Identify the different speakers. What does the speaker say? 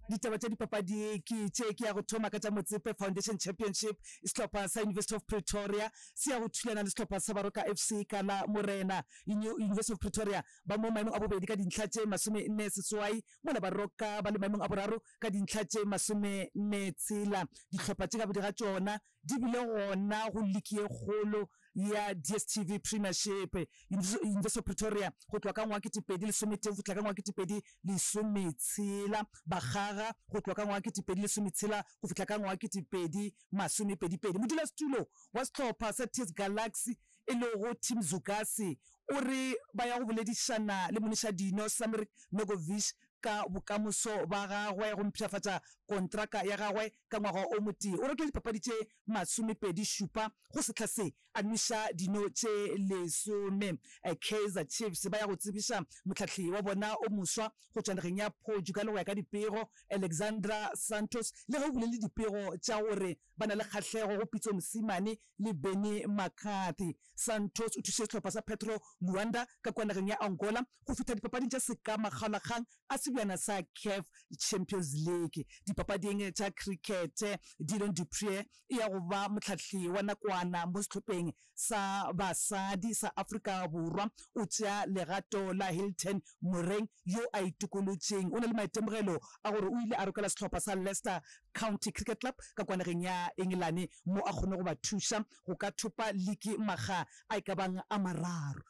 Speaker 1: Ditaba tša dipapadi ke tše, ke ya go thoma ka tša Motsepe Foundation Championship. Sehlopha sa University of Pretoria se ya go thulana le sehlopha sa Baroka FC ka la Morena. University of Pretoria ba mo maemong a bobedi ka dintlha tše 48, mola Baroka ba le maemong a boraro ka dintlha tše 46. Dihlopha tše ka bobedi ga tšona di bile gona go liki ye kgolo ya DStv Premiership. University of Pretoria go tloga ka ngwaga 2010 go fihla ka ngwaga 2016, Bakgaga go tloga ka ngwaga 2016 go fihla ka ngwaga 2022. Modulasetulo wa sehlopha sa TS Galaxy e lego Tim Zukasi o re ba ya go boledišana le monišadino Samir Nurkovic ka bokamoso ba gagwe go mpshafatša kontraka ya gagwe ka ngwaga o motee. O rotile dipapadi tše 27 go sehla se, a nweša dino tše lesome. Kaizer Chiefs ba ya go tsebiša mohlahli wa bona o moswa go tšwa nageng ya Portugal go ya ka dipego, Alexandra Santos, le ge go bile le dipego tša gore ba na le kgahlego go Pitso Mosimane le Benni McCarthy. Santos o thušitše sehlopha sa Petro Luanda ka kua nageng ya Angola go fihla dipapading tša sekamakgaolakgang a sebjana sa Caf Champions League. Dipapading tša krikete, Dillon du Preez e ya go ba mohlahli wa nakwana mo sehlopheng sa basadi sa Afrika Borwa. O tšea legato la Hilton Moreeng yo a itokolotšeng. O na le maitemogelo a gore o ile a rokela sehlopha sa Leicester County Cricket Club ka kua nageng ya Engelane mo a kgonne go ba thuša go ka thopa liki makga a e ka bang a mararo.